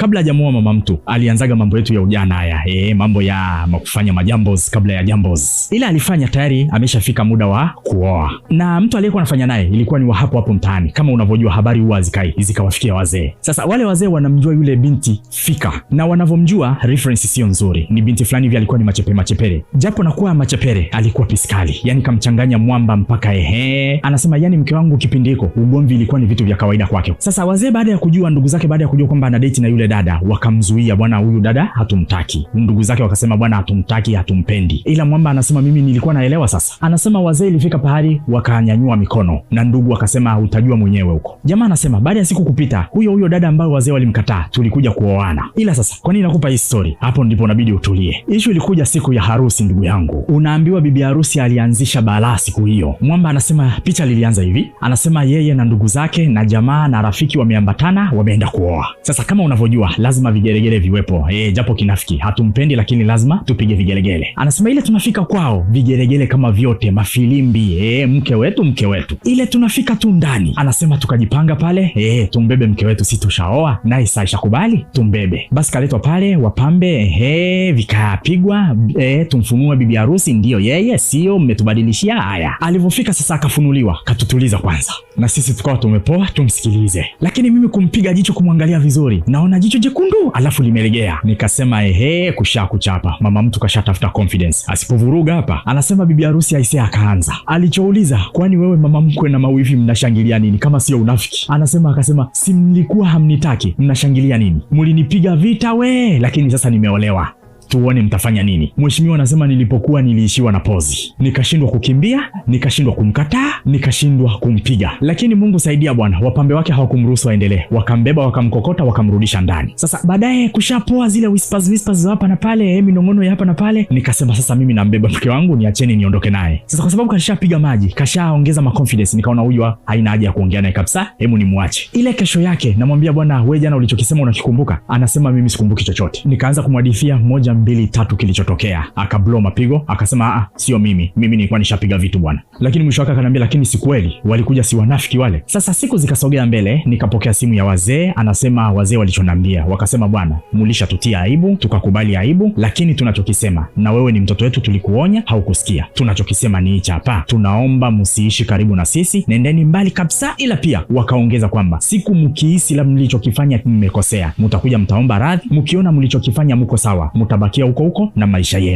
Kabla hajamuoa mama mtu, alianzaga mambo yetu ya ujana haya, mambo ya kufanya majambos kabla ya jambos. Ila alifanya tayari ameshafika muda wa kuoa. Na mtu aliyekuwa anafanya naye ilikuwa ni wa hapo hapo mtaani. Kama unavyojua habari huwa hazikai, zikawafikia wazee. Sasa wale wazee wanamjua yule binti fika, na wanavomjua reference sio nzuri. Ni binti fulani hivi alikuwa ni machepe machepere, japo nakuwa machepere alikuwa piskali, yani kamchanganya mwamba mpaka ehe. Anasema yani mke wangu kipindi hiko ugomvi ilikuwa ni vitu vya kawaida kwake. Sasa wazee baada ya kujua, ndugu zake baada ya kujua kwamba ana date na yule dada, wakamzuia, bwana huyu dada hatumtaki. Ndugu zake wakasema bwana hatumtaki, hatumpendi. Ila mwamba anasema mimi nilikuwa naelewa. Sasa anasema wazee ilifika pahali wakanyanyua mikono na ndugu wakasema utajua mwenyewe huko. Jamaa anasema baada ya siku kupita, huyo huyo dada ambaye wazee walimkataa tulikuja kuoana. Ila sasa kwa nini nakupa hii story? Hapo ndipo unabidi utulie. Issue ilikuja siku ya harusi, ndugu yangu. Unaambiwa bibi harusi alianzisha balaa siku hiyo. Mwamba anasema picha lilianza hivi. Anasema yeye na ndugu zake na jamaa na rafiki wameambatana, wameenda kuoa. Sasa kama unavyojua lazima vigelegele viwepo. Japo kinafiki hatumpendi, lakini lazima tupige vigelegele. Anasema ile tunafika kwao vigelegele kama vyote, mafilimbi, mke wetu, mke wetu. Ile tunafika tu ndani, anasema tukajipanga pale, tumbebe mke wetu, si tushaoa naye sasa ishakubali tumbebe. Basi kaletwa pale wapambe, vikapigwa, tumfunue bibi harusi, ndio yeye, sio mmetubadilishia haya. Alivyofika sasa akafunuliwa, katutuliza kwanza, na sisi tukawa tumepoa tumsikilize. Lakini mimi kumpiga jicho kumwangalia vizuri, naona jicho jekundu alafu limelegea. Nikasema ehe, kusha kuchapa mama mtu kashatafuta confidence, asipovuruga hapa. Anasema bibi harusi aisee akaanza. Alichouliza, kwani wewe mama mkwe na mawifi mnashangilia nini kama sio unafiki? Anasema akasema, si mlikuwa hamnitaki, mnashangilia nini? Mlinipiga vita we, lakini sasa nimeolewa, tuone mtafanya nini. Mheshimiwa anasema nilipokuwa niliishiwa na pozi, nikashindwa kukimbia, nikashindwa kumkataa, nikashindwa kumpiga, lakini Mungu saidia bwana, wapambe wake hawakumruhusu aendelee, wakambeba, wakamkokota, wakamrudisha ndani. Sasa baadaye kushapoa zile whispers whispers za hapa na pale, minong'ono ya hapa na pale, nikasema sasa mimi nambeba mke wangu, niacheni niondoke naye. Sasa kwa sababu kashapiga maji, kashaongeza ma confidence, nikaona huyu haina haja ya kuongea naye kabisa, hebu nimwache. Ile kesho yake namwambia bwana, wewe jana ulichokisema unakikumbuka? Anasema mimi sikumbuki chochote. Nikaanza kumhadithia 1 2 3 kilichotokea. Akablow mapigo, akasema a, sio mimi, mimi nilikuwa nishapiga vitu bwana. Lakini mwisho wake akaniambia lakini si kweli, walikuja si wanafiki wale. Sasa siku zikasogea mbele, nikapokea simu ya wazee. Anasema wazee walichonambia, wakasema bwana, mulishatutia aibu, tukakubali aibu, lakini tunachokisema, na wewe ni mtoto wetu, tulikuonya haukusikia. Tunachokisema ni hichi hapa, tunaomba msiishi karibu na sisi, nendeni mbali kabisa. Ila pia wakaongeza kwamba siku mkihisi la mlichokifanya mmekosea, mtakuja mtaomba radhi, mkiona mlichokifanya mko sawa, mtabakia huko huko na maisha yenu.